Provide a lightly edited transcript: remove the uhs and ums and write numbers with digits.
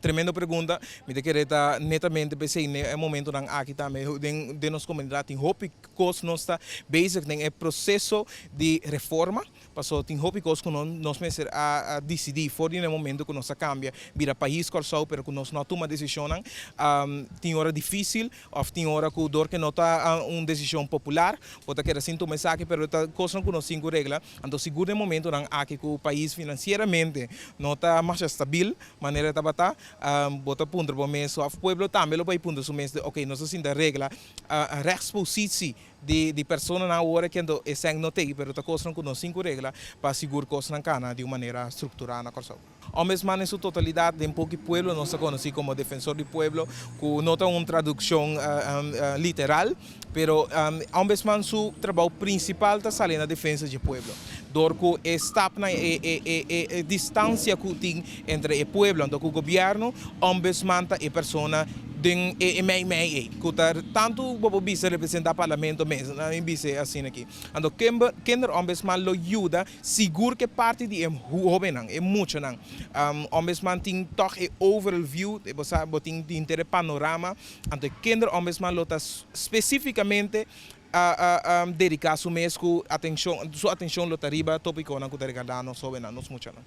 Tremendo pregunta. Mi ta kere ta netamente p'esei n'e e momentonan aki tambe den nos komunidat tin hopi kos nos ta bezig den e proseso di reforma, paso tin hopi kos ku nos mester a disidí for di n'e momento ku nos a kambia bira pais Kòrsou pero ku nos no a tuma desishonnan. Tin ora difísil òf tin ora ku dor ke no ta un desishon popular bo ta keda sin tuma esaki, pero ta kosnan ku nos tin ku regla. Anto sigur den momentonan aki ku pais finansieramente no ta masha stabil manera e tabata, bo ta puntra bo mes òf pueblo tambe lo bai puntra su mes de ok nos ta sinta regla rechtspositie di personanan awor aki anto esèn no t'ei pero ta kosnan ku nos tin ku regla pa sigur kosnan kana di un manera strukturá na Kòrsou. Ombudsman en su totalidat den poki pueblo nos ta konosí komo defensor di pueblo ku no ta un tradukshon literal pero ombudsman su trabou prinsipal ta sali na defensa dje pueblo dor ku e stapnan e distansia ku tin entre e pueblo anto ku gobièrnu ombudsman ta e persona den e mei mei ei ku ta tantu bo por bisa representá parlamento mes mi bisa asina aki anto kinderombudsman lo yuda Sigur ke parti di e hobennan, e muchanan. Ombudsman tin tòg e overall view, bo sa, bo tin henter e panorama. Anto e kinderombudsman lo ta spesífikamente dediká su mes ku atenshon, su atenshon lo ta riba topikonan ku ta regardá nos hobennan, nos muchanan.